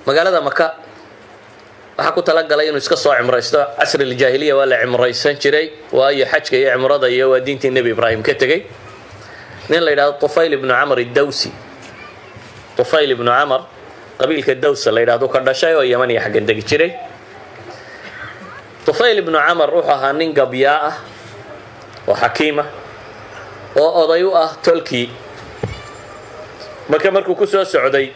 Magaalada Maka waxaa ku talagalay inuu iska soo cimraysto. Casri aljaahiliya waa la cimraysan jiray, waayo xajka iyo cimrada iyo waa diintii Nebi Ibraahim ka tegey. Nin la yidhahdo Tufayl ibnu Camar Iddawsi, Tufayl ibnu Camar, qabiilka Dawsa la yidhahdo ka dhashay oo Yaman iyo xaggan degi jiray. Tufayl ibnu Camar wuxuu ahaa nin gabyaa ah oo xakiima oo oday u ah tolkii. Maka markuu ku soo socday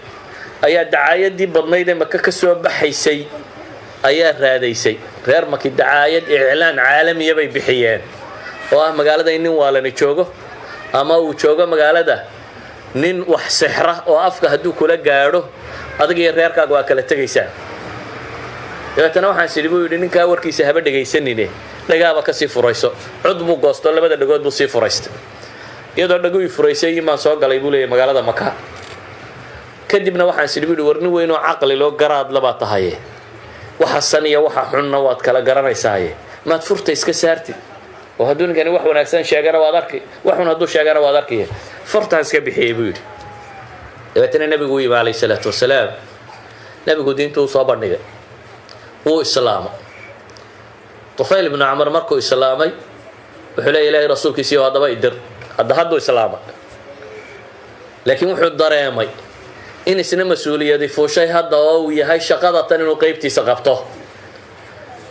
ayaa dacaayadii badnayd ee Maka ka soo baxaysay ayaa raadaysay reer Maki. Dacaayad, iclaan caalamiya bay bixiyeen oo ah magaalada in nin waalani joogo ama uu joogo magaalada nin wax sixra oo afka hadduu kula gaadho, adig iyo reerkaaga waa kala tegaysaan. Dabeetana waxaan sidhi, buu yidhi, ninkaa warkiisa haba dhegaysanine, dhagaaba kasii furayso. Cud buu goosto, labada dhagood buu sii furaystay. Iyadoo dhaguhii furaysay imaan soo galay, buu leeyahy, magaalada Maka. Kadibna waxaan sidhi, buu yidhi, war nin weynoo caqli loo garaad labaa tahaye, waxa san iyo waxa xunna waad kala garanaysaaye, maad furta iska saartid? Oo hadduu ninkani wax wanaagsan sheegana waad arki, wax xun hadduu sheegana waad arkaya. Furtaan iska bixiyey, buu yidhi. Dabeetana nebigu u yimi, calayhi salaatu wasalaam. Nebigu diintu u soo bandhigay, wuu islaamay. Tufayl ibnu Camar markuu islaamay wuxuu leeya, Ilahay rasuulkiisiiyo, haddaba idir. Hadda hadduu islaamay, laakiin wuxuu dareemay in isna mas-uuliyadi fuushay hadda oo uu yahay shaqada tan inuu qeybtiisa qabto.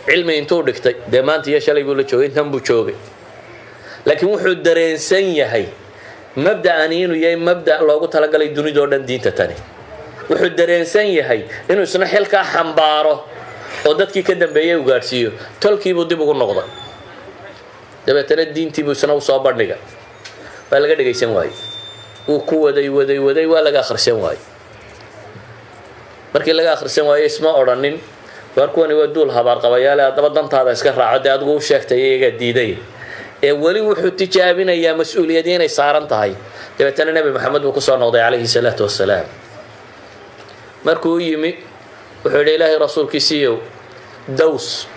Cilmi intuu dhigtay dee maanta iyo shalay buu la joogay, intan buu joogay, laakiin wuxuu dareensan yahay mabda'ani inuu yahay mabda' loogu talagalay dunidoo dhan, diinta tani. Wuxuu dareensan yahay inuu isna xilkaa xambaaro oo dadkii ka dambeeyey uu gaadhsiiyo. Tolkiibuu dib ugu noqday. Dabeetana diintiibuu isna usoo bandhigay. Waa laga dhegaysan waayey. Wuu ku waday, waday, waday, waa laga akhrisan waayey. Markii laga akhrisan waaye, isma odhanin, waar kuwani waa duul habaarqabayaale, haddaba dantaada iska raaco, dee adigu u sheegtay, iyagaa diiday. Ee weli wuxuu tijaabinayaa mas-uuliyadii inay saaran tahay. Dabeetana Nebi Maxamed buu kusoo noqday, calayhi salaatu wasalaam. Markuu u yimi wuxuu yidhi, Ilaahay rasuulkiisiiyow, Daws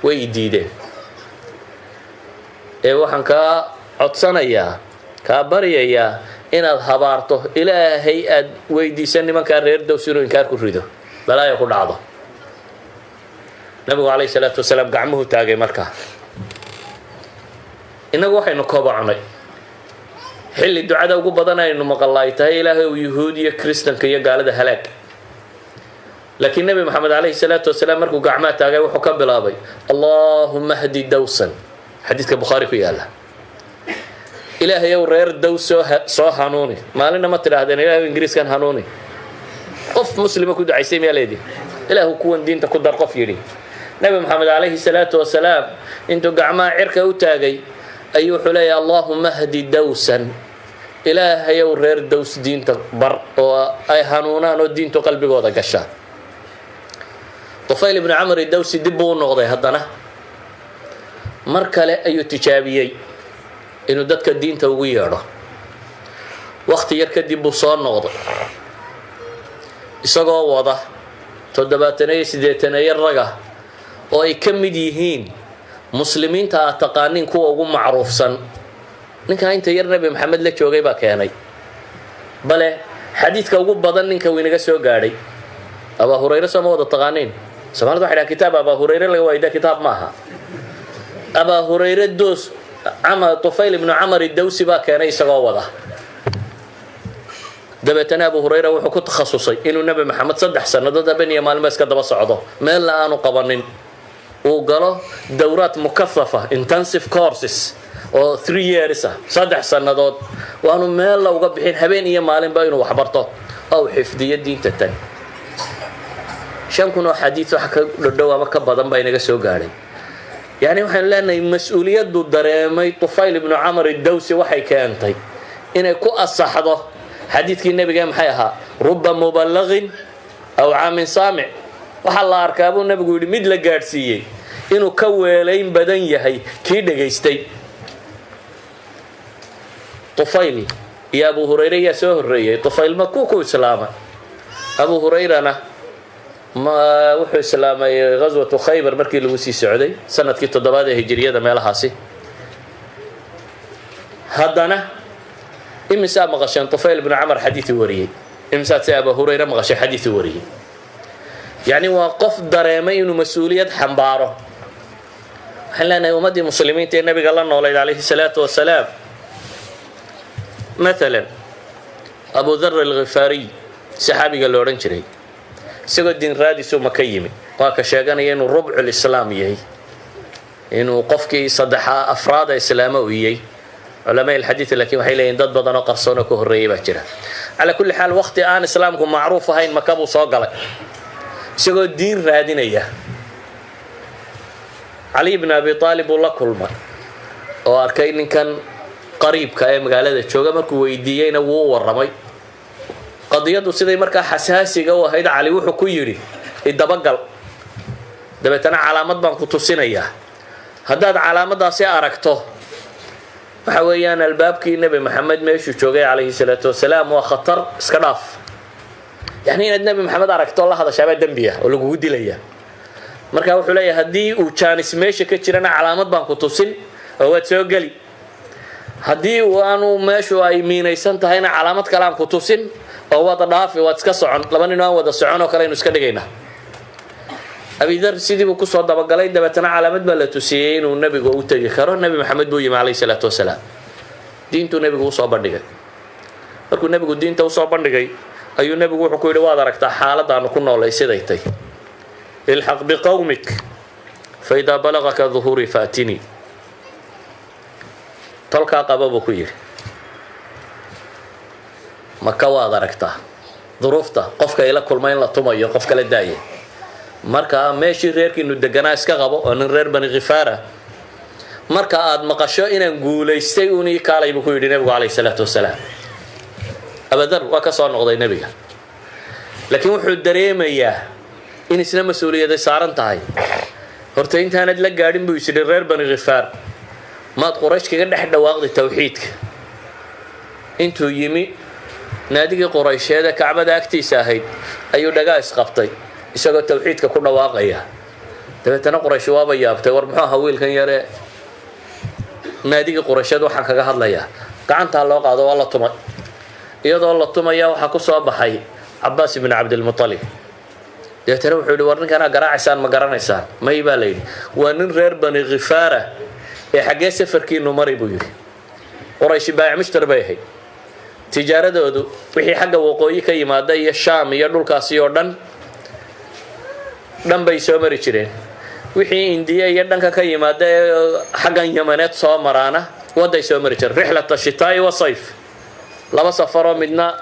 way diideen, ee waxaan kaa codsanayaa, kaa baryayaa inaad habaarto, Ilaahay aad weydiisan nimankaa reer Daws inuu inkaar ku rido, balaaya ku dhacdo. Nabigu calayhi salaatu wasalaam gacmuhu taagay. Markaa innagu waxaynu kobocnay xilli ducada ugu badan aynu maqalla ay tahay, Ilaahay uu Yuhuud iyo Kristanka iyo gaalada halaag. Laakiin Nebi Maxamed calayhi salaatu wasalaam markuu gacmaha taagay wuxuu ka bilaabay, "Allaahumma hdi dawsan." Xadiidka Bukhaari ku yaala. Ilaahay ow, reer Daws soo hanuuni. Maalinna ma tidhaahdeen, Ilahay Ingiriiskan hanuuni? Qof muslima ku ducaysay miyaa leedi, Ilaahu kuwan diinta ku dar, qof yidhi? Nebi Maxamed calayhi salaatu wasalaam intuu gacmaha cirka u taagay ayuu wuxuu leeyahy, "Allaahumma hdi dawsan." Ilaahayow, reer Daws diinta bar oo ay hanuunaan oo diintu qalbigooda gashaa. Tufayl ibnu Camr Dawsi dib buu u noqday. Haddana mar kale ayuu tijaabiyey inuu dadka diinta ugu yeedho. Wakti yar kadib buu soo noqday isagoo wada 70eeyo, 80eeyo raga oo ay ka mid yihiin muslimiinta aad taqaaniin kuwa ugu macruufsan. Ninkaa inta yar Nebi Maxamed la joogay baa keenay, bale xadiidka ugu badan ninka uu inaga soo gaadhay, Abaa Hurayre. Soo ma wada taqaaniin? Somalida waxay dhahan, kitaab Abaa Hurayre laga waayda kitaab maaha. Abaa Hurayre doos Tufayl ibnu Camar Dawsi baa keenay isagoo wada. Dabeetana Abu Hurayra wuxuu ku takhasusay inuu Nebi Maxamed 3 sannadood habeen iyo maalinba iska daba socdo, meelna aanu qabanin, uu galo dowraat mukathafa, intensive courses oo 3 years ah, 3 sannadood, waanu meella uga bixin, habeen iyo maalinba inuu waxbarto oo uu xifdiyo diinta tan. 5000 oo xadiid wax ka dhodhow ama ka badan baa inaga soo gaadhay. Yacni waxaynu leenahay, mas-uuliyaddu dareemay Tufayl ibnu Camar Idawsi waxay keentay inay ku asaxdo xadiidkii nebiga. Maxay ahaa? "Rubba muballigin awcaa min saamic." Waxaa la arkaa, buu nebigu yidhi, mid la gaadhsiiyey inuu ka weelayn badan yahay kii dhegaystay. Tufayl iyo Abu Hurayre yaa soo horreeyey? Tufayl ma ku islaamay, Abu Hurayrana ma wuxuu islaamay ghaswatu Khaybar markii lagu sii socday, sanadkii 7aad ee hijiriyada meelahaasi. Haddana imisaa maqasheen Tufayl ibnu Camar xadiiu wariyey? Imisaad se Abu Hurayre maqashay xadiiu wariyey? Yacni waa qof dareemay inuu mas-uuliyad xambaaro. Waxaan leenahay ummaddii muslimiinta ee nabiga la noolayd calayhi salaatu wasalaam, maalan Abu Dar Alkhifaariy, saxaabiga la odhan jiray, isagoo diin raadisu Maka yimi. Waa ka sheeganaya inuu rubculislaam yahay, inuu qofkii saddexaa afraada islaama u yay. Culamaa alxadiid laakiin waxay leeyihin dad badan oo qarsoon oo ka horreeyay baa jira. Calaa kulli xaal, waqti aan islaamku macruuf ahayn Maka buu soo galay isagoo diin raadinaya. Cali bn Abi Aalib buu la kulmay oo arkay ninkan qariibka ee magaalada jooga. Markuu weydiiyeyna wuu u warramay qadiyaddu siday markaa xasaasiga u ahayd. Cali wuxuu ku yidhi: "Idabagal, dabeetana calaamad baan ku tusinayaa. Haddaad calaamaddaasi aragto, waxa weeyaan albaabkii Nebi Maxamed meeshuu joogay calayhi salaatu wasalaam. Waa khatar, iska dhaaf. Yacni inaad Nebi Maxamed aragto, la hadashaabaa dembi ah oo lagugu dilaya." Marka wuxuu leeyahay, haddii uu jaanis meesha ka jirana, calaamad baan ku tusin oo waad soo geli. Haddii uu aanu meeshu ay miinaysan tahayna, calaamad kale aan ku tusin oo waad dhaafi, waad iska socon. Laba nin aan wada socon oo kale aynu iska dhigaynaa. Abidar sidii buu kusoo dabagalay. Dabeetana calaamad baa la tusiyey inuu nebigu u tegi karo. Nebi Maxamed buu yimi calayhi salaatu wasalaam. Diintuu nebigu usoo bandhigay. Markuu nebigu diinta usoo bandhigay ayuu nebigu wuxuu ku yidhi: "Waad aragtaa xaaladaanu ku noolay siday tay. Ilxaq biqowmik, faidaa balagaka duhuurii faatinii." "Tolkaa qaba," buu ku yidhi. "Maka waad aragtaa duruufta, qofka ila kulma in la tumayo, qof kala daaya. Marka meeshii reerkiinu deganaa iska qabo, oo nin reer Bani Khifaara. Marka aad maqasho inaan guulaystay uun, ii kaalay," buu ku yidhi nebigu calayhi salaatu wasalaam. Abadar waa ka soo noqday nebiga, laakiin wuxuu dareemayaa in isna mas-uuliyaday saaran tahay. "Horta intaanad la gaadhin," buu isyidhi, "reer Bani Khifaar, maad Quraysh kaga dhex dhawaaqday tawxiidka?" Intuu yimi naadigii Quraysheed ee Kacbada agtiisa ahayd ayuu dhagaa isqabtay isagoo tawxiidka ku dhawaaqaya. Dabeetana Quraysh waaba yaabtay: "War muxuu ahaa wiilkan yaree naadigii Quraysheed waxaan kaga hadlayaa?" Gacantaa loo qaado, waa la tumay. Iyadoo la tumaya waxaa ku soo baxay Cabaas ibn Cabdilmutalib. Dabeetana wuxuu yidhi: "War ninkanaa garaacaysaan ma garanaysaan?" "May," baa la yidhi. "Waa nin reer Bani Khifaara ee xaggee safarkiinu mari?" buu yidhi. Qurayshi baayic mushtar bay ahayd. Tijaaradoodu wixii xagga waqooyi ka yimaada iyo Shaam iyo dhulkaasi oo dhan dhan bay soo mari jireen. Wixii Indiya iyo dhanka ka yimaada ee xaggan Yamaneed soo maraana wadday soo mari jireen. Rixlata shitaa'i wa sayf, laba safaroo midna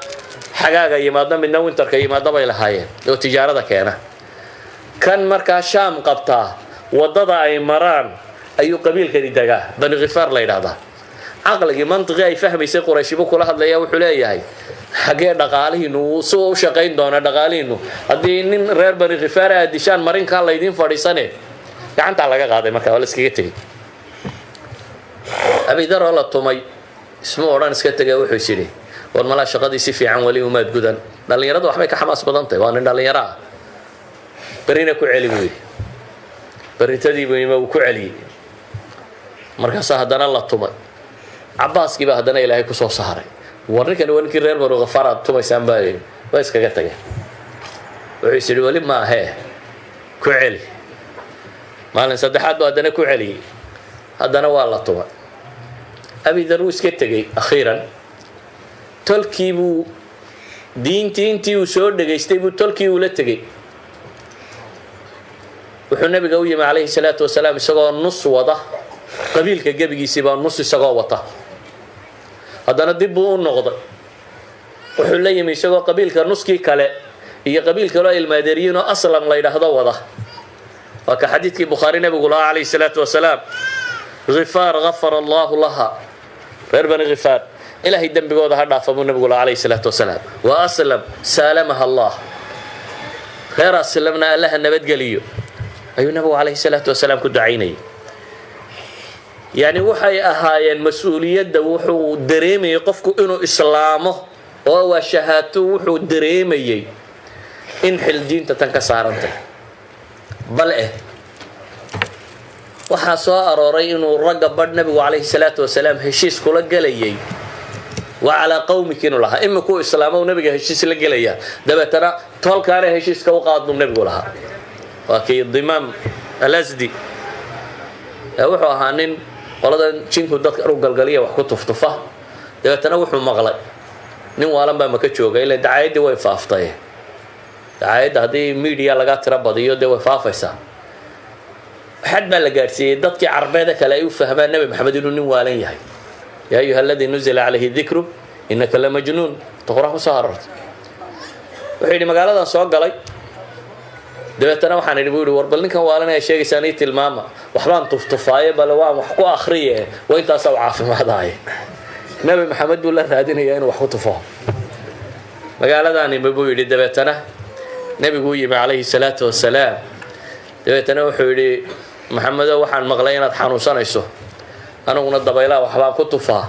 xagaaga yimaado, midna winterka yimaado bay lahaayeen oo tijaarada keena. Kan markaa Shaam qabtaa waddada ay maraan ayuu qabiilkani degaa, Bani Khifaar la yidhaahdaa. Caqligii mantiqii ay fahmaysay Qurayshibu kula hadlaya. Wuxuu leeyahay: "Xaggee dhaqaalihiinu si u shaqayn doona dhaqaalihiinu haddii nin reer Bani Khifaar aad dishaan? Marinkaa laydiin fadhiisane." Gacantaa laga qaaday, markaa waa la iskaga tegey. Abidar oo la tumay isma odhan iska tegay. Wuxuu is yidhi: "War malaa shaqadii si fiican weli umaad gudan." Dhallinyarada waxbay ka xamaas badan tahay, waa nin dhallinyaro ah. "Berrina ku celi," buu yidhi. Berritadii buu yimi, uu ku celiyey. Markaasaa haddana la tumay. Cabaaskii baa haddana Ilaahay kusoo saaray. "War ninkani waa ninkii reer Banu Khafaar aad tumaysaan," baa yidhi. Waa iskaga tageen. Wuxuu is yidhi: "Weli ma ahee, ku celi." Maalin saddexaad buu haddana ku celiyey, haddana waa la tumay. Abidar wuu iska tegey. Akhiiran tolkii buu diintii intii uu soo dhegaystay buu tolkii uula tegey. Wuxuu nabiga u yimi calayhi salaatu wasalaam isagoo nus wada, qabiilka gebigiisii baa nus isagoo wata. Haddana dib buu u noqday. Wuxuu la yimi isagoo qabiilka nuskii kale iyo qabiil kaloo ilmaadeeriyiin oo Aslam la yidhaahdo wada. Waa ka xadiidkii Bukhaari nabigu lahaa calayhi salaatu wasalaam: "Khifaar gafara Allahu laha." Reer Bani Khifaar Ilaahay dembigooda ha dhaafa, buu nabigu lahaa calayhi salaatu wasalaam. "Wa Aslam saalamaha Allah." Reer Aslamna Allaha nabadgeliyo, ayuu nabigu calayhi salaatu wasalaam ku ducaynayay. Yacni waxay ahaayeen mas-uuliyadda. Wuxuu dareemayay qofku inuu islaamo oo waa shahaato. Wuxuu dareemayey in xil diinta tan ka saarantay. Bal waxaa soo arooray inuu ragga badh nabigu calayhi salaatu wasalaam heshiis kula gelayay. Wa calaa qawmik inuu lahaa. Imikuu islaamo, nabiga heshiis la gelaya, dabeetana tolkaana heshiiska u qaad buu nebigu lahaa. Waa kii Dimaam Alasdi. Wuxuu ahaa nin qoladan jinku dadka u galgaliya, wax ku tuftufa. Dabeetana wuxuu maqlay nin waalan baa maka jooga. Ila dacaayaddii way faaftay. Dacaayadda haddii media laga tiro badiyo, dee way faafaysaa. Xad baa la gaadhsiiyey dadkii Carbeeda kale ay u fahmaan Nebi Maxamed inuu nin waalan yahay. "يا أيها الذي نزل عليه الذكر إنك لمجنون" ta Qur-aan kusoo aroortay. Wuxuu yidhi, magaaladan soo galay, dabeetana waxaan idhi, buu yidhi, war bal ninkan waalanaya sheegaysaan ii tilmaama. Waxbaan tuftufaaye, bale waan wax ku akriye, waa intaasaa u caafimaadaaye. Nebi Maxamed buu la raadinayaa inuu wax ku tufo. Magaaladaanima, buu yidhi, dabeetana nebiguu yimi calayhi salaatu wasalaam. Dabeetana wuxuu yidhi, "Maxamedo, waxaan maqlay inaad xanuunsanayso, aniguna dabaylaha waxbaan ku tufaa.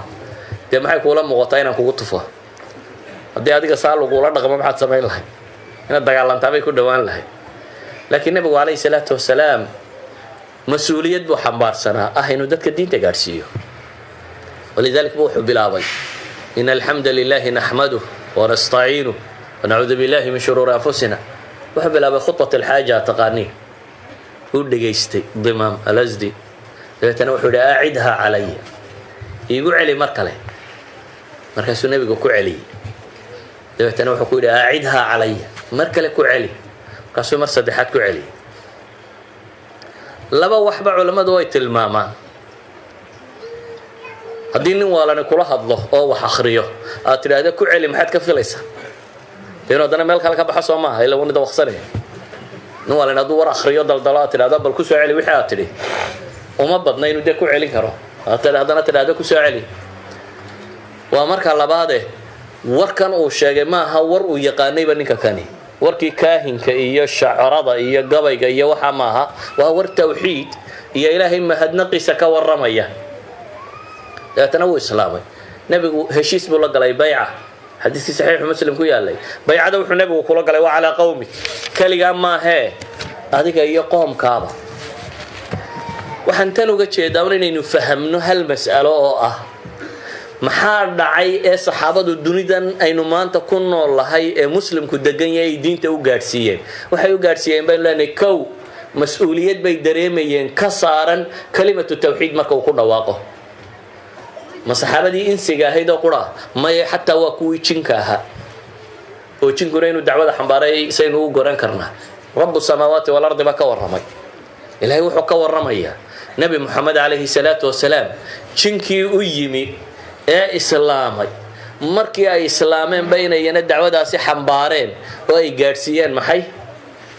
Dee maxay kuula muuqataa inaan kugu tufo? Haddii adiga saa lagula dhaqmo, maxaad samayn lahay? Inaad dagaalantaa bay ku dhowaan lahay." Laakiin nebigu calayhi salaatu wasalaam mas-uuliyad buu xambaarsanaa ah inuu dadka diinta gaadhsiiyo. ولذلك bu wuxuu bilaabay, "إن الحمد لله نحمده ونستعينه ونعوذ بالله من شرور أنفسنا." Wuxuu bilaabay خطبة الحاجة. Taqaanii uu dhegaystay Dimaam Alasdi. Dabeetana wuxuu yidhi, "أعدها علي," iigu celi mar kale. Markaasuu nebigu ku celiyey. Dabeetana wuxuu ku yidhi, "أعدها علي," mar kale ku celi. Markaasuu mar saddexaad ku celiyey. Laba waxba culammadu way tilmaamaan. Haddii nin waalani kula hadlo oo wax akriyo, aad tidhaahda ku celi, maxaad ka filaysaa? Dee inu haddana meel kale ka baxo, soo maaha? Ila wani dawaqsanaya. Nin waalani hadduu war akriyo, daldalo, aad tidhahda bal ku soo celi wixii aad tidhi, uma badna inuu dee ku celin karo. Aad haddana tidhahda ku soo celi. Waa marka labaade, warkan uu sheegay maaha war uu yaqaanayba ninka kani. Warkii kaahinka iyo shacorada iyo gabayga iyo waxaa maaha. Waa war tawxiid iyo Ilaahay mahadnaqiisa ka warramaya. Dabeetana wuu islaamay. Nebigu heshiis buu la galay, bayca. Xadiiskii Saxiixu Muslim ku yaalay, baycada wuxuu nebigu kula galay waa calaa qawmik, keligaa maahee, adiga iyo qoomkaaba. Waxaan tan uga jeedaa un inaynu fahamno hal mas'alo oo ah: maxaa dhacay ee saxaabadu dunidan aynu maanta ku nool lahay ee Muslimku degan yahay ay diinta u gaadhsiiyeen? Waxay u gaadhsiiyeen, baynu leenahay, kow, mas-uuliyad bay dareemayeen ka saaran kalimatu tawxiid marka uu ku dhawaaqo. Ma saxaabadii insiga ahayd oo qura? Maya, xataa waa kuwii jinka ahaa, oo jinkuna inuu dacwada xambaaray saynu u goran karnaa? رب السماوات والأرض baa ka warramay. Ilaahay wuxuu ka warramayaa Nebi Moxamed calayhi salaatu wasalaam jinkii u yimi ee islaamay. Markii ay islaameenba inayana dacwadaasi xambaareen oo ay gaadhsiiyeen maxay?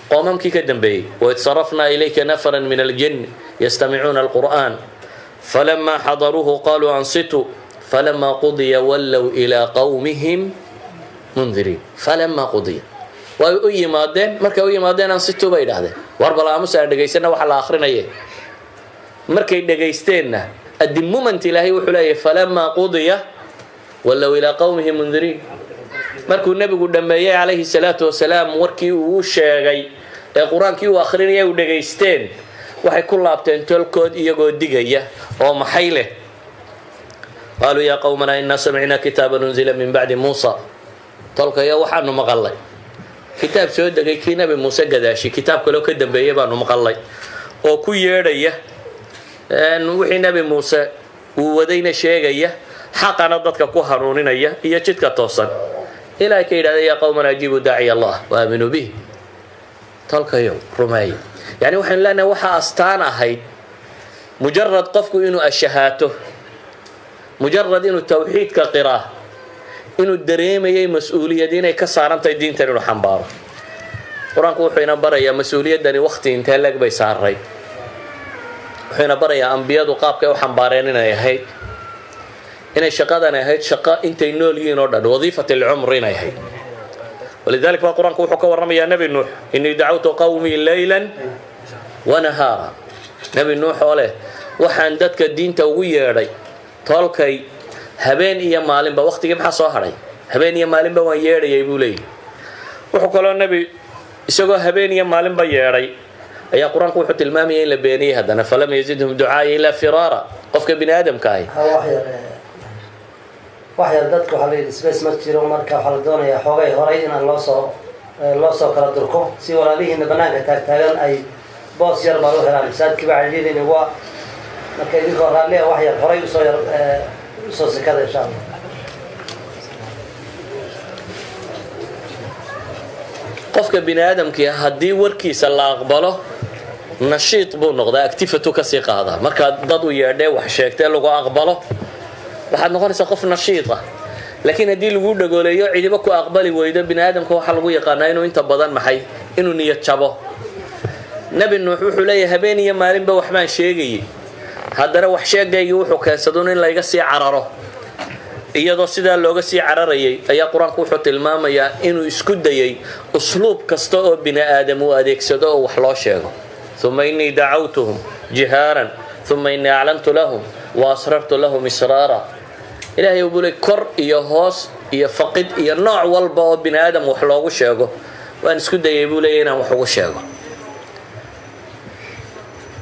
Qoomamkii ka dambeeyey. "وإذ صرفنا إليك نفرا من الجن يستمعون القرآن فلما حضروه قالوا أنصتوا فلما قضي ولوا إلى قومهم منذرين." فلما قضي, way u yimaadeen. Markay u yimaadeen, "أنصتوا" bay idhahdeen, war bal aamus aan dhegaysana waxa la akrinaye. Markay dhegaysteenna, at the moment, Ilaahay wuxuu leeyahy, "فلما قضي ولوا إلى قومهم منذرين." Markuu nebigu dhammeeyey calayhi salaatu wasalaam warkii uu u sheegay ee Qur-aankii uu akhrinaya u dhegaysteen, waxay ku laabteen tolkood iyagoo digaya oo maxay leh? "قالوا يا قومنا إنا سمعنا كتابا أنزل من بعد موسى." Tolkayo, waxaanu maqalay kitaab soo degay kii Nabi Muuse gadaashi, kitaab kaloo ka dambeeyay baanu maqalay oo ku yeedhaya wixii Nebi Muuse uu wadayna sheegaya, xaqana dadka ku hanuuninaya iyo jidka toosan. Ilaahay ka yidhahda, "يا قومنا أجيبوا داعي الله وآمنوا به." Tolkayo, rumeeya. Yani waxaynu leenahay, waxaa astaan ahayd mujarad qofku inuu ashahaato, mujarad inuu tawxiidka qiraa, inuu dareemayay mas-uuliyad inay ka saarantahay diintan inuu xambaaro. Qur-aanku wuxuu ina barayaa mas-uuliyaddani wakti intee leeg bay saaray. Wuxuu ina barayaa ambiyadu qaabkay u xambaareen inay ahayd, inay shaqadani ahayd shaqo intay nool yihiin oo dhan, وظيفة العمر inay ahayd. ولذلك baa Qur-aanku wuxuu ka warramayaa Nebi Nuux, "إني دعوت قومي ليلا ونهارا." Nebi Nuux oo leh, waxaan dadka diinta ugu yeedhay tolkay habeen iyo maalinba. Waqtigii maxaa soo hadhay? Habeen iyo maalinba waan yeedhayay, buu leeyahy. Wuxuu kaloo nebi isagoo habeen iyo maalinba yeedhay ayaa Qur-aanku wuxuu tilmaamayay in la beeniyey haddana. "فلم يزدهم دعائي إلا فرارا." Qofka bini aadamka ahi Wax yar dadka waxaa la yidhi space ma jiro. Marka waxaa la doonayaa xoogay horay inaan loosoo kala durko si walaalihiina banaanka taagtaagan ay boos yar baa u helaan. Masaajidkii baa cidhiidhin ugu ah. Marka idinkoo raalli ah, wax yar horay usoo yar usoo sikada, insha Allah. Qofka bini aadamkii haddii warkiisa la aqbalo, nashiid buu noqdaa, activity kasii qaadaa. Markaad dad u yeedhee, wax sheegtee, lagu aqbalo, waxaad noqonaysaa qof nashiid ah. Laakiin haddii lagu dhagooleeyo, cidiba ku aqbali weydo, bini aadamka waxaa lagu yaqaanaa inuu inta badan maxay, inuu niyad jabo. Nebi Nuux wuxuu leeyahay: habeen iyo maalinba waxbaan sheegayay, haddana wax sheegaygii wuxuu keensadun in layga sii cararo. Iyadoo sidaa looga sii cararayay ayaa Qur-aanku wuxuu tilmaamayaa inuu isku dayay usluub kasta oo bini aadam uu adeegsado oo wax loo sheego. "Uma innii dacawtuhum jihaaran, uma innii aclantu lahum wa asrartu lahum israara." Ilaahay buu ley, kor iyo hoos iyo faqid iyo nooc walba oo bini aadam wax loogu sheego waan isku dayay, buu leeyahy, inaan wax ugu sheego.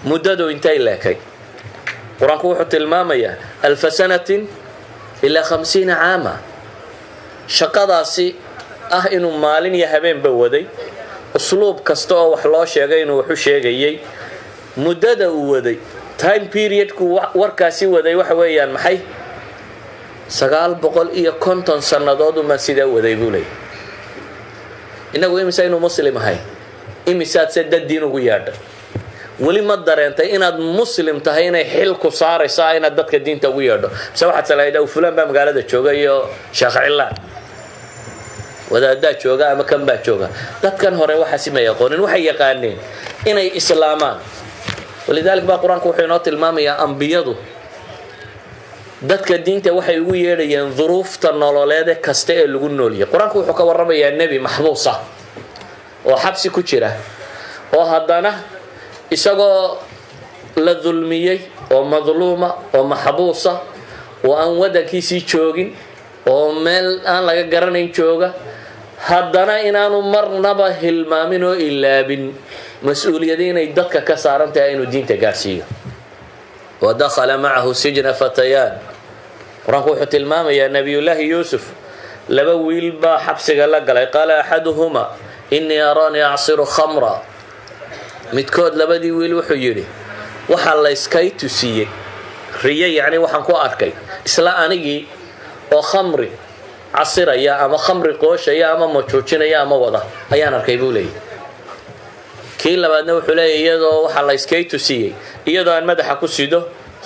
Muddadu intay leekay? Qur-aanku wuxuu tilmaamayaa ألف سنة إلا 50 عاما. Shaqadaasi ah inuu maalin iyo habeenba waday, usluub kasta oo wax loo sheegay inuu waxu sheegayay, muddada uu waday, time periodku warkaasi waday, waxa weeyaan maxay? 950 sannadood umaa sidaa waday, buu leeyay. Innagu imisa inuu Muslim ahay? Imisaad se dad diin ugu yeedhay? Weli ma dareentay inaad Muslim tahay inay xil ku saarayso ah inaad dadka diinta ugu yeedho, mise waxaad salahayd aw fulaan baa magaalada jooga iyo Sheekh Cilaan wadaadaa jooga ama kan baa jooga? Dadkan hore waxaasi may aqoonin. Waxay yaqaaneen inay islaamaan. ولذلك baa Qur-aanku wuxuu inoo tilmaamayaa ambiyadu dadka diinta waxay ugu yeedhayeen duruufta nololeede kasta ee lagu noolyahay. Qur-aanku wuxuu ka warramayaa nebi maxbuusa oo xabsi ku jira, oo haddana isagoo la dulmiyey oo madluuma oo maxbuusa oo aan waddankiisii joogin oo meel aan laga garanayn jooga, haddana inaanu marnaba hilmaamin oo ilaabin mas-uuliyadi inay dadka ka saaran tahay inuu diinta gaarsiiyo. "ودخل معه السجن فتيان." Qur-aanku wuxuu tilmaamayaa Nabiyullaahi Yuusuf laba wiil baa xabsiga la galay. "قال أحدهما إني أراني أعصر خمرا." Midkood labadii wiil wuxuu yidhi: waxaa layskay tusiyey riyo, yacni waxaan ku arkay isla anigii oo khamri casiraya ama khamri qooshaya ama majuujinaya ama wada ayaan arkay, buu leeyahy. Kii labaadna wuxuu leeyahy: iyadoo waxaa layskay tusiyey iyadoo aan madaxa ku sido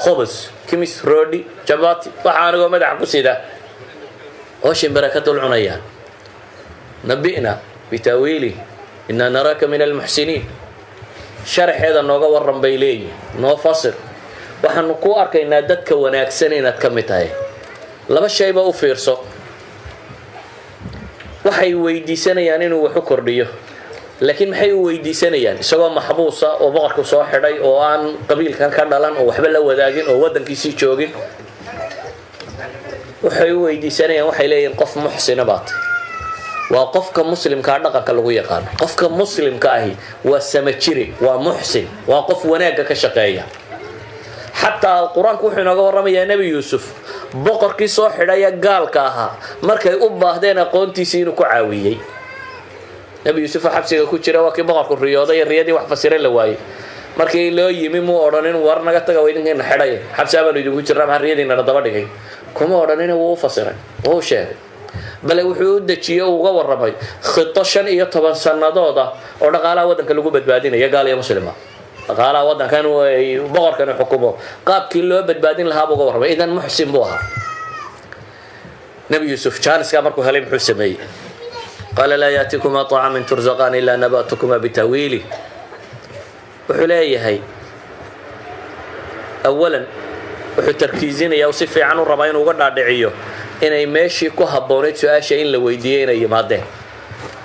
khubus, kimis, roodhi, jabati, waxa anigoo madaxa ku sida oo shimbira ka dul cunayaan. "نبئنا بتأويله إنا نراك من المحسنين." Sharaxeeda nooga warran, bay leeyihin, noo fasir, waxaanu ku arkaynaa dadka wanaagsan inaad ka mid tahay. Laba shayba u fiirso. Waxay weydiisanayaan inuu wax u kordhiyo, laakiin maxay u weydiisanayaan isagoo maxbuusa oo boqorku soo xidhay oo aan qabiilkan ka dhalan oo waxba la wadaagin oo waddankiisii joogin? Waxay u weydiisanayaan, waxay leeyihin, qof muxsina baa tay. Waa qofka Muslimkaa dhaqanka lagu yaqaano. Qofka Muslimka ahi waa samajire, waa muxsin, waa qof wanaagga ka shaqeeya. Xataa Qur-aanku wuxuu inooga warramayaa Nebi Yuusuf boqorkii soo xidhaya gaalka ahaa markay u baahdeen aqoontiisii inuu ku caawiyey. Nebi Yuusuf oo xabsiga ku jira waa kii boqorku riyooday, riyadii wax fasire la waayey. Markii loo yimi muu odhanin: "War naga taga, wa idinkiina xidhay, xabsi abaanu idinku jirnaa, maxaa riyadiinana daba dhigay?" Kuma odhanina. Wuu u fasiray, wuu u sheegay, bale wuxuu u dejiyey oo uga warramay khito 15 sannadood ah oo dhaqaalaha waddanka lagu badbaadinayo, gaal iyo muslima, dhaqaalaha waddankan ay boqorkani xukumo qaabkii loo badbaadin lahaa buu uga warramay. Idan muxsin buu ahaa Nebi Yuusuf. Jaaniskaa markuu helay muxuu sameeyey? "قال لا يأتيكما طعام ترزقانه إلا نبأتكما بتأويله." Wuxuu leeyahay, awalan wuxuu tarkiisinaya, si fiican u rabaa inuu uga dhaadhiciyo inay meeshii ku habboonayd su-aasha in la weydiiyey inay yimaadeen.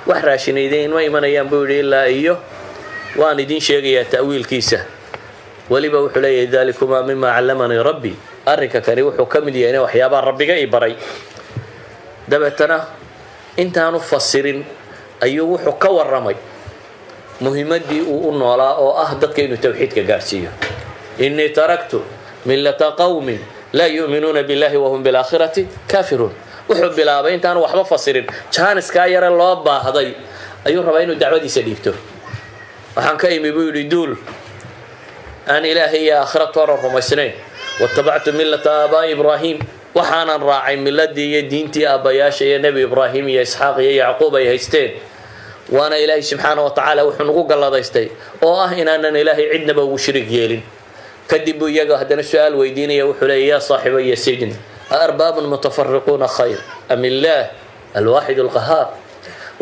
Wax raashinayden ma imanayaan, buu yidhi, ilaa iyo waan idiin sheegayaa ta'wiilkiisa. Weliba wuxuu leeyahay: "ذلكما مما علمني ربي." Arrinka kani wuxuu ka mid yahay waxyaabaha Rabbiga i baray. Dabeetana intaanu fasirin ayuu wuxuu ka warramay muhimaddii uu u noolaa oo ah dadka inuu tawxiidka gaadhsiiyo. "إني تركت ملة قوم Laa yu'minuuna billahi wahum bilaakhirati kaafiruun. Wuxuu bilaabay intaanu waxba fasirin, jaaniskaa yare loo baahday ayuu rabaa inuu dacwadiisa dhiibto. "Waxaan ka imi," buu yidhi, "duul aan Ilaahay iyo aakhira toona rumaysnayn. Watabactu millata aabaa'i Ibraahim, waxaanan raacay miladii iyo diintii aabbayaasha iyo Nebi Ibraahim iyo Isxaaq iyo Yacquub ay haysteen. Waana Ilaahay subxaana wa tacaala wuxuu nagu galladaystay oo ah inaanan Ilaahay cidnaba ugu shirig yeelin." Kadib buu iyaga haddana su-aal weydiinaya. Wuxuu leeya: "Yaa saaxibaya sijn, aarbaabun mutafariquuna khayr am illaah alwaaxid alqahaar?"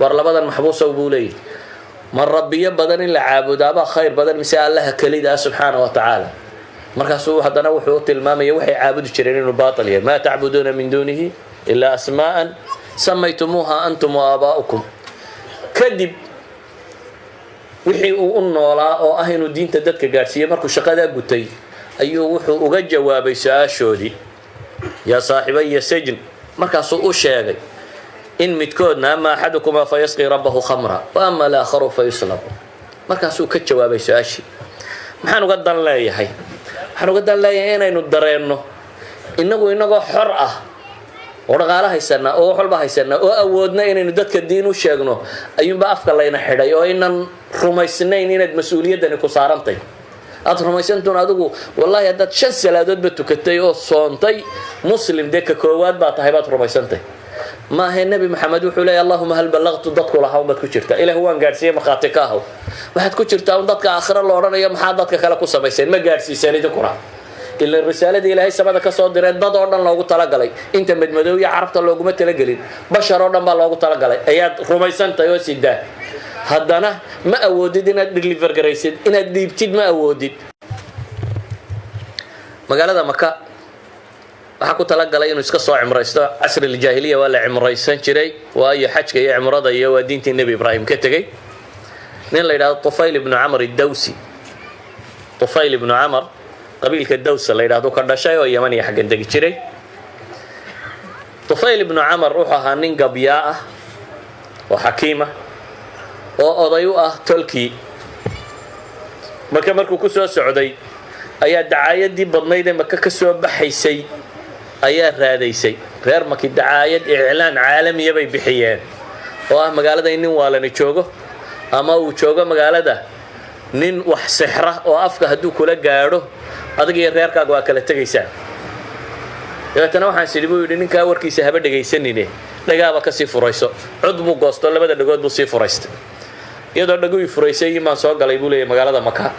War labadan maxbuusow, buu leeyahy, ma rabbiyo badan in la caabudaabaa khayr badan mise Allaha kelida ah subxaana wa tacaala? Markaasuu haddana wuxuu u tilmaamaya waxay caabudi jireen inuu baatil yahay. "Maa tacbuduuna min duunihi ilaa asmaa'an samaytumuuha antum wa aabaa'ukum." Kadib wixii uu u noolaa oo ah inuu diinta dadka gaadhsiiyey, markuu shaqadaa gutay, ayuu wuxuu uga jawaabay su-aashoodii: "Yaa saaxibaya sijn." Markaasuu u sheegay in midkoodna "ama axadukumaa fayasqii rabbahu khamra wa ama alaakharu fayuslab." Markaasuu ka jawaabay su-aashii. Maxaan uga dan leeyahay? Waxaan uga dan leeyahay inaynu dareenno innagu inagoo xor ah oo dhaqaalo haysanaa oo wax walba haysanaa oo awoodna inaynu dadka diin u sheegno, ayuunba afka layna xidhay oo inan rumaysnayn inaad mas-uuliyaddani ku saarantay. Aad rumaysantuun adigu, wallaahi, haddaad shan salaadoodba tukatay oo soontay, Muslim dee ka koowaad baa tahay baad rumaysantay. Maahe, Nebi Maxamed wuxuu leeya: "Allahuma hal ballaqtu?" Dadku lahaa unbaad ku jirtaa. "Ilah, waan gaadhsiiyey, markhaati ka ahow." Waxaad ku jirtaa un dadka aakhiro la odhanayo: "Maxaa dadka kale ku samayseen? Ma gaadhsiiseen idinkuna?" Ila risaaladii Ilaahay samada ka soo diree dad oo dhan loogu talagalay, inta madmadow iyo Carabta looguma talagelin, bashar oo dhan baa loogu talagalay ayaad rumaysantahay oo sidaa. Haddana ma awoodid inaad deliver garaysid, inaad dhiibtid ma awoodid. Magaalada Maka waxaa ku talagalay inuu iska soo cimraysto. Casri ljaahiliya waa la cimraysan jiray, waayo xajka iyo cimrada iyo waa diintii Nebi Ibraahim ka tegey. Nin la yidhahdo Tufayl ibnu Camr Idawsi, Tufayl ibnu Camar, qabiilka Dawsa la yidhahdo ka dhashay oo Yaman iyo xaggan degi jiray. Tufayl ibnu Camar wuxuu ahaa nin gabyaa ah oo xakiima oo oday u ah tolkii. Maka markuu ku soo socday ayaa dacaayadii badnayd ee Maka ka soo baxaysay ayaa raadaysay reer Maki. Dacaayad, iclaan caalamiya bay bixiyeen oo ah magaalada in nin waalani joogo ama uu joogo magaalada nin wax sixra oo afka hadduu kula gaadho, adiga iyo reerkaaga waa kala tegaysaa. Dabeetana waxaan sidhi, buu yidhi, ninkaa warkiisa haba dhegaysanine, dhagaaba kasii furayso. Cod buu goosto, labada dhagood buu sii furaystay. Iyadoo dhaguhii furaysay imaan soo galay, buu leeyahy, magaalada Maka.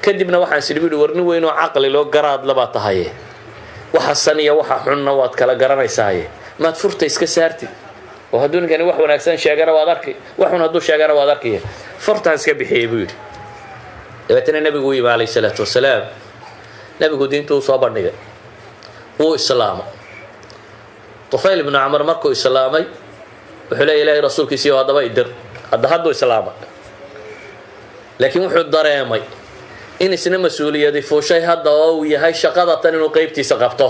Kadibna waxaan sidhi, buu yidhi, war nin weyn oo caqli loo garaad labaa tahaye, waxa san iyo waxa xunna waad kala garanaysaaye, maad furta iska saartid? Oo hadduu ninkani wax wanaagsan sheegana waad arkay, waxun hadduu sheegana waad arkaya. Furtaan iska bixiyey, buu yidhi. Dabeetana Nebigu u yimi calayhi salaatu wasalaam. Nebigu diintu u soo bandhigay, wuu islaamay. Tufayl ibnu Camar markuu islaamay wuxuu leeya: "Ilahay rasuulkiisiiyo, haddaba idir." Hadda hadduu islaamay, laakiin wuxuu dareemay in isna mas-uuliyadi fuushay hadda oo uu yahay shaqada tan inuu qeybtiisa qabto.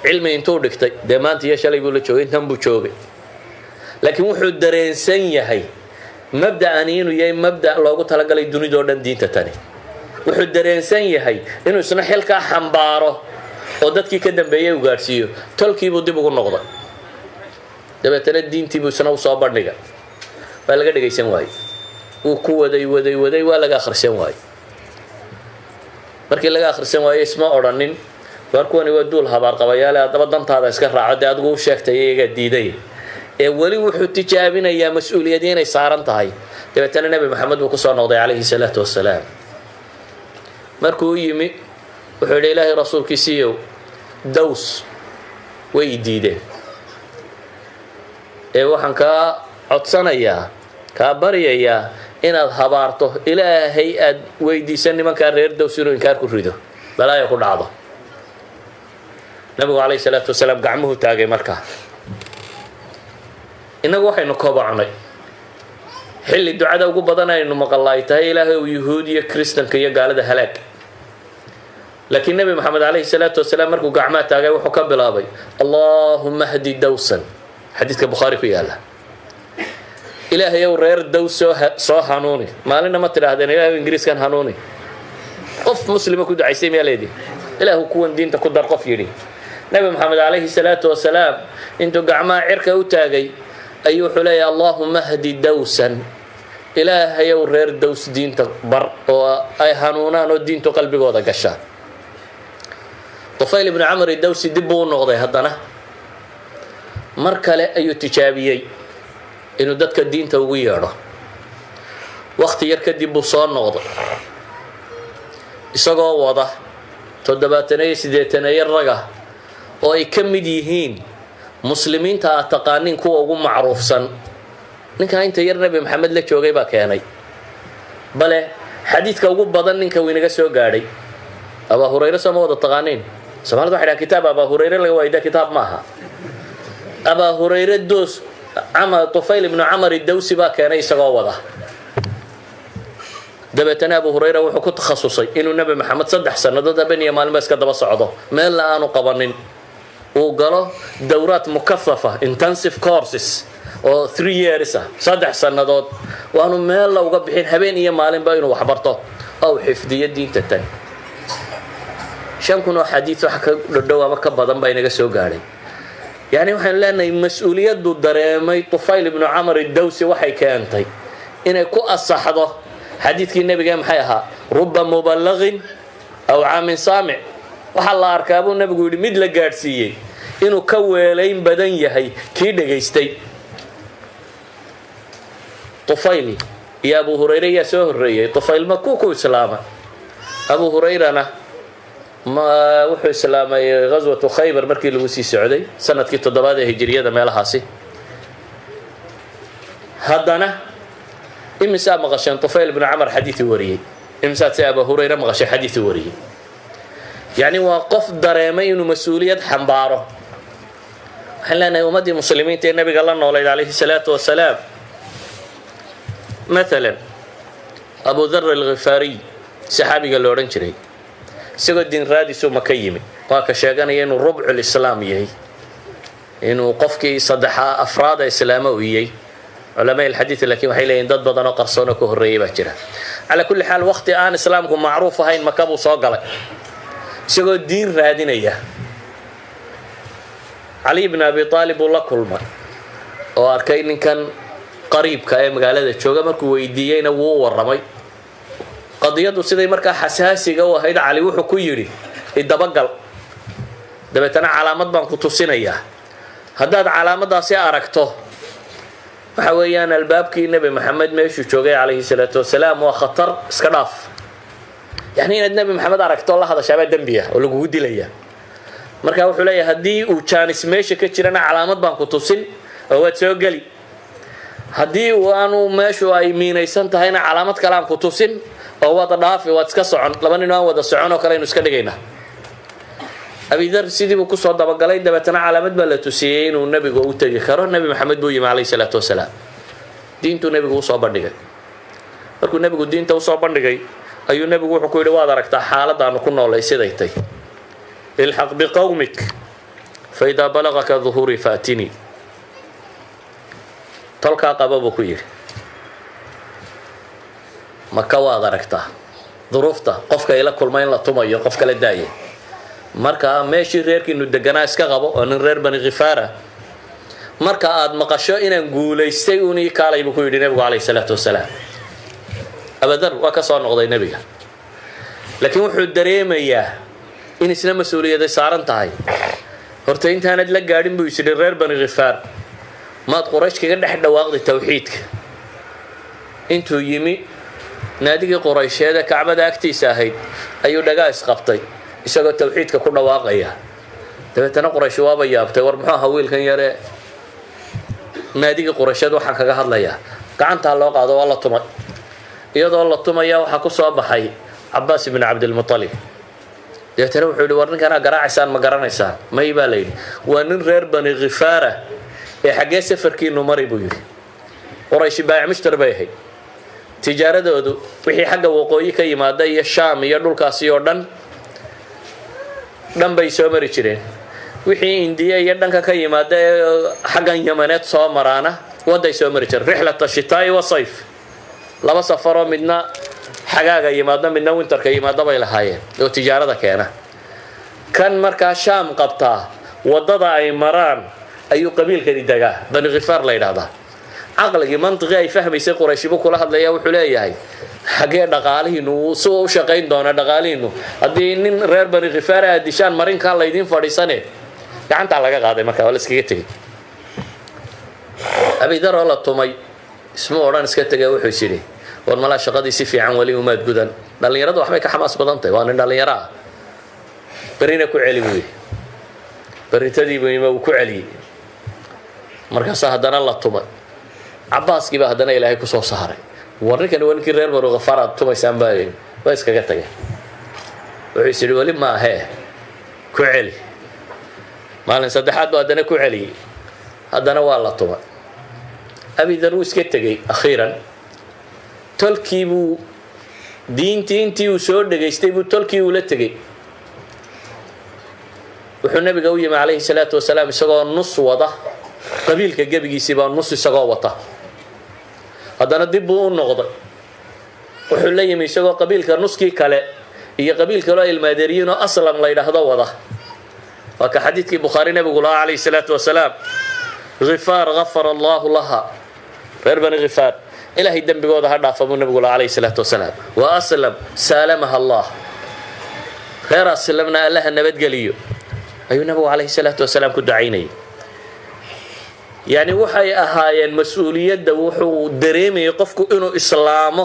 Cilmi intuu dhigtay dee maanta iyo shalay buu la joogay, intan buu joogay, laakiin wuxuu dareensan yahay mabda'ani inuu yahay mabda' loogu talagalay dunidoo dhan, diinta tani. Wuxuu dareensan yahay inuu isna xilkaa xambaaro oo dadkii ka dambeeyey uu gaadhsiiyo. Tolkiibuu dib ugu noqday. Dabeetana diintiibuu isna usoo bandhiga. Waa laga dhegaysan waayey. Wuu ku waday, waday, waday, waa laga akhrisan waayey. Markii laga akhrisan waayey, isma odhanin: "Waar kuwani waa duul habaarqabayaale, haddaba dantaada iska raaco, dee adigu u sheegtay, iyagaa diiday." Ee weli wuxuu tijaabinayaa mas-uuliyadii inay saaran tahay. Dabeetana Nebi Maxamed buu kusoo noqday calayhi salaatu wasalaam. Markuu u yimi wuxuu yidhi: "Ilaahay rasuulkiisiiyow, Daws way i diideen, ee waxaan kaa codsanayaa, kaa baryayaa inaad habaarto, Ilaahay aad weydiisan nimankaa reer Daws inuu inkaar ku rido, balaaya ku dhacdo." Nabigu calayhi salaatu wasalaam gacmuhu taagay. Markaa innagu waxaynu kobocnay xilli ducada ugu badan aynu maqalla ay tahay: "Ilaahay uu Yuhuud iyo Kristanka iyo gaalada halaag." Laakiin Nebi Maxamed calayhi salaatu wasalaam markuu gacmaha taagay wuxuu ka bilaabay: "Allaahuma hdi dawsan." Xadiidka Bukhaari ku yaala: "Ilaahay ow, reer Daws soo hanuuni." Maalinna ma tidhaahdeen: "Ilahay Ingiriiskan hanuuni"? Qof Muslima ku ducaysay miyaa leedii? Ilaahu kuwan diinta ku dar. Qof yidhi Nebi Moxamed calayhi salaatu wasalaam intuu gacmaha cirka u taagay ayuu wuxuu leeyahy: "Allaahuma hdi Dawsan, Ilaahayow reer Dows diinta bar oo ay hanuunaan oo diintu qalbigooda gashaa." Tufayl ibnu Camr Dawsi dib buu u noqday. Haddana mar kale ayuu tijaabiyey inuu dadka diinta ugu yeedho. Wakti yar kadib buu soo noqday isagoo wada 70eeyo 80eeyo raga oo ay ka mid yihiin muslimiinta aad taqaaniin kuwa ugu macruufsan. Ninkaa inta yar Nebi Maxamed la joogay baa keenay, bale xadiidka ugu badan ninka uu inaga soo gaadhay, Abaa Hurayre. Soo ma wada taqaaniin? Somalida waxay dhahan kitaab Abaa Hurayre laga waayda kitaab maaha. Abaa Hurayre doos Tufayl ibnu Camar Dawsi baa keenay isagoo wada. Dabeetana Abu Hurayra wuxuu ku takhasusay inuu Nebi Maxamed 3 sannadood habeen iyo maalinba iska daba socdo, meelna aanu qabanin, uu galo dowraat mukathafa, intensive courses oo 3 years ah, 3 sannadood waanu meella uga bixin, habeen iyo maalinba inuu waxbarto oo uu xifdiyo diinta tan. 5000 oo xadiid wax ka dhodhow ama ka badan baa inaga soo gaadhay. Yacni waxaynu leenahay mas-uuliyaddu dareemay Tufayl ibnu Camar Dawsi waxay keentay inay ku asaxdo xadiidkii nebiga. Maxay ahaa? "Ruba mubalagin awcaa min saamic." Waxaa la arkaa buu nebigu yidhi mid la gaadhsiiyey inuu ka weelayn badan yahay kii dhegaystay. Tufayl iyo Abu Hurayre yaa soo horreeyey? Tufayl makuu ku islaama, Abu Hurayrana ma wuxuu islaamay ghaswatu Khaybar markii lagu sii socday, sanadkii 7aad ee hijiriyada meelahaasi. Haddana imisaa maqasheen Tufayl ibnu Camar xadiiu wariyey? Imisaad se Abu Hurayre maqashay xadiiu wariyey? Yacni waa qof dareemay inuu mas-uuliyad xambaaro. Waxaan leenahay ummaddii muslimiinta ee nabiga la noolayd calayhi salaatu wasalaam, maalan Abu Dar Alghifaariy, saxaabiga la odhan jiray, isagoo diin raadisu maka yimi. Waa ka sheeganaya inuu rubculislaam yahay, inuu qofkii saddexaa afraada islaama u yey. Culamaa alxadiid laakiin waxay leeyihin dad badan oo qarsoon oo ka horreeyay baa jira. Calaa kulli xaal, waqti aan islaamku macruuf ahayn maka buu soo galay isagoo diin raadinaya. Cali ibn Abi Aalib buu la kulmay oo arkay ninkan qariibka ee magaalada jooga. Markuu weydiiyeyna wuu u warramay qadiyaddu siday markaa xasaasiga u ahayd. Cali wuxuu ku yidhi: "Idabagal, dabeetana calaamad baan ku tusinayaa. Haddaad calaamaddaasi aragto, waxa weeyaan albaabkii Nebi Maxamed meeshuu joogay calayhi salaatu wasalaam. Waa khatar, iska dhaaf." Yacni inaad Nebi Maxamed aragto la hadashaabaa dembi ah oo lagugu dilaya. Marka wuxuu leeyahay, haddii uu jaanis meesha ka jirana calaamad baan ku tusin oo waad soo geli, haddii uu aanu meeshu ay miinaysan tahayna calaamad kale aan ku tusin oo waad dhaafi, waad iska socon. Laba nin aan wada socon oo kale aynu iska dhigaynaa. Abidar sidii buu kusoo dabagalay. Dabeetana calaamad baa la tusiyey inuu nebigu u tegi karo. Nebi Maxamed buu yimi calayhi salaatu wasalaam. Diintuu nebigu usoo bandhigay. Markuu nebigu diinta usoo bandhigay ayuu nebigu wuxuu ku yidhi: "Waad aragtaa xaaladaanu ku noolay siday tay. Ilxaq biqowmik, faidaa balagaka duhuurii faatinii." "Tolkaa qaba," buu ku yidhi. "Maka waad aragtaa duruufta qofka ila kulma in la tumayo, qof kala daaya. Marka meeshii reerkiinu deganaa iska qabo, oo nin reer Bani Khifaara. Marka aad maqasho inaan guulaystay uun ii kaalay," buu ku yidhi nebigu calayhi salaatu wasalaam. Abadar waa ka soo noqday nebiga, laakiin wuxuu dareemayaa in isna mas-uuliyaday saaran tahay. "Horta intaanad la gaadhin," buu isidhi, "reer Bani Khifaar maad Quraysh kaga dhex dhawaaqday tawxiidka?" Intuu yimi naadigii Quraysheed ee Kacbada agtiisa ahayd ayuu dhagaa isqabtay isagoo tawxiidka ku dhawaaqaya. Dabeetana Quraysh waaba yaabtay: "War muxuu ahaa wiilkan yare naadigii Quraysheed waxaan kaga hadlayaa?" Gacantaa loo qaado, waa la tumay. Iyadoo la tumaya waxaa ku soo baxay Cabaas ibn Cabdilmutalib. Dabeetana wuxuu yidhi: "War ninkanaa garaacaysaan ma garanaysaan?" "May," baa la yidhi. "Waa nin reer Bani Khifaara ee xaggee safarkiinu mari?" buu yidhi. Qurayshi baayac mushtar bay ahayd. Tijaaradoodu wixii xagga waqooyi ka yimaada iyo Shaam iyo dhulkaasi oo dhan dhan bay soo mari jireen. Wixii Indiya iyo dhanka ka yimaada ee xaggan Yamaneed soo maraana wadday soo mari jireen. Rixlata shitaa'i wa sayf, laba safaroo midna xagaaga yimaado midna winterka yimaado bay lahaayeen oo tijaarada keena. Kan markaa Shaam qabtaa waddada ay maraan ayuu qabiilkani degaa, Bani Khifaar la yidhaahdaa. Caqligii, mantiqii ay fahmaysay Qurayshibu kula hadlaya. Wuxuu leeyahay: xaggee dhaqaalihiinu si u shaqayn doona dhaqaalihiinu haddii nin reer Bani Khifaar aad dishaan, marinkaa laydiin fadhiisane? Gacantaa laga qaaday, markaa waa la iskaga tegey. Abidar oo la tumay isma odhan iska tege. Wuxuu is yidhi: war malaa shaqadii si fiican weli umaad gudan. Dhallinyarada waxbay ka xamaas badan tahay, waa nin dhallinyaro ah. Berrina ku celi buu yidhi. Berritadiibu yimi, uu ku celiyey. Markaasaa haddana la tumay. Cabaaskii baa haddana Ilaahay kusoo saaray. War ninkani waa ninkii reer Banu Khafaar aad tumaysaan baa. Waa iskaga tageen. Wuxuu is yidhi: weli maahee, ku celi. Maalin saddexaad buu haddana ku celiyey, haddana waa la tumay. Abidar wuu iska tegey. Akhiiran tolkii buu diintii intii uu soo dhegaystay buu tolkii ula tegey. Wuxuu nabiga u yimi calayhi salaatu wasalaam isagoo nus wada qabiilka gebigiisii baa nus isagoo wata. Haddana dib buu u noqday. Wuxuu la yimi isagoo qabiilka nuskii kale iyo qabiil kaloo ilmaadeeriyiin oo Aslam la yidhaahdo wada. Waa ka xadiidkii Bukhaari nabigu lahaa calayhi salaatu wasalaam: "Khifaar gafara Allahu laha", reer Bani Khifaar Ilaahay dembigooda ha dhaafa buu nabigu lahaa calayhi salaatu wasalaam. "Wa Aslam saalamaha Allah", reer Aslamna Allaha nabadgeliyo ayuu nabigu calayhi salaatu wasalaam ku ducaynayay. Yani waxay ahaayeen mas-uuliyadda. Wuxuu dareemayay qofku inuu islaamo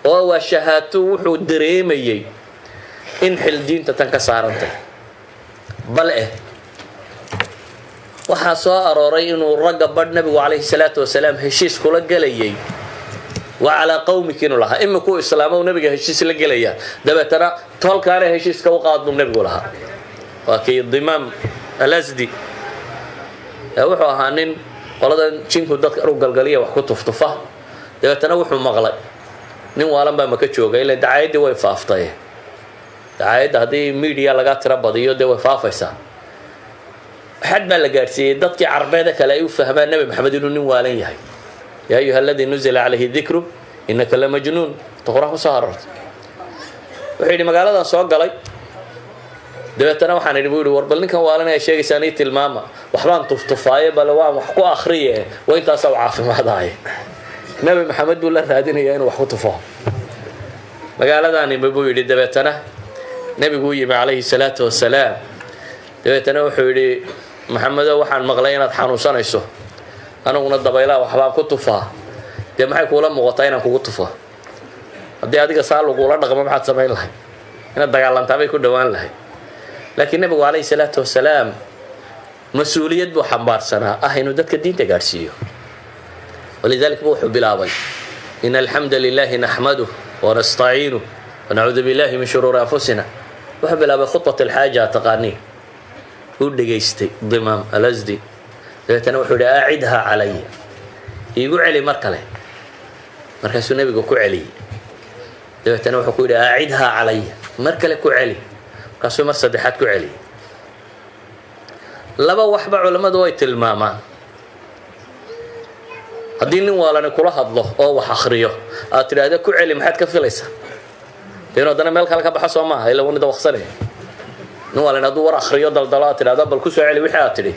oo waa shahaato. Wuxuu dareemayey in xil diinta tan ka saarantay. Bal waxaa soo arooray inuu ragga badh nabigu calayhi salaatu wasalaam heshiis kula gelayay, "Wa calaa qawmik" inuu lahaa. Imikuu islaamo nabiga heshiis la gelaya, dabeetana tolkaana heshiiska u qaad buu nabigu lahaa. Waa kii Dimaam Alasdi. Wuxuu ahaa nin qoladan jinku dadka u galgaliya wax ku tuftufa. Dabeetana wuxuu maqlay nin waalan baa maka jooga. Ila dacaayaddii way faaftay. Dacaayadda haddii media laga tiro badiyo, dee way faafaysaa. Xad baa la gaadhsiiyey dadkii Carbeeda kale ay u fahmaan Nebi Maxamed inuu nin waalan yahay. "يا أيها الذي نزل عليه الذكر إنك لمجنون" ta Qur-aan kusoo aroortay. Wuxuu yidhi: magaaladan soo galay, dabeetana waxaan idhi, buu yidhi, war bal ninkan waalanaya sheegaysaan ii tilmaama. Waxbaan tuftufaaye, bale waan wax ku akriye, waa intaasaa u caafimaadaaye. Nebi Maxamed buu la raadinayaa inuu wax ku tufo. Magaaladaanimi, buu yidhi. Dabeetana nebiguu yimi calayhi salaatu wasalaam. Dabeetana wuxuu yidhi: Maxamedo, waxaan maqlay inaad xanuunsanayso, aniguna dabaylaha waxbaan ku tufaa. Dee maxay kuula muuqataa inaan kugu tufo? Haddii adiga saa lagula dhaqmo, maxaad samayn lahay? Inaad dagaalantaa bay ku dhowaan lahay. Laakiin nebigu calayhi salaatu wasalaam mas-uuliyad buu xambaarsanaa ah inuu dadka diinta gaadhsiiyo. ولذلك bu wuxuu bilaabay: "إن الحمد لله نحمده ونستعينه ونعوذ بالله من شرور أنفسنا". Wuxuu bilaabay خطبة الحاجة taqaanii. Uu dhegaystay Dimaam Alasdi. Dabeetana wuxuu yidhi: "أعدها علي", iigu celi mar kale. Markaasuu nebigu ku celiyey. Dabeetana wuxuu ku yidhi: "أعدها علي", mar kale ku celi. Markaasuu mar saddexaad ku celiyey. Laba waxba culammadu way tilmaamaan: haddii nin waalani kula hadlo oo wax akriyo, aad tidhaahdo "ku celi", maxaad ka filaysaa? Dee inu haddana meel kale ka baxo, soo maaha? Ila wanida waqsanaya. Nin waalani hadduu war akriyo, daldalo, aad tidhahdo "bal ku soo celi wixii aad tidhi",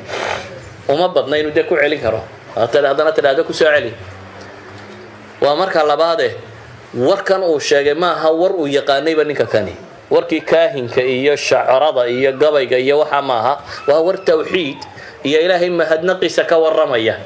uma badna inuu dee ku celin karo. Haddana tidhahdo "ku soo celi". Waa marka labaade, warkan uu sheegay maaha war uu yaqaanayba ninka kani. Warkii kaahinka iyo shacorada iyo gabayga iyo waxaa maaha. Waa war tawxiid iyo Ilaahay mahadnaqiisa ka warramaya.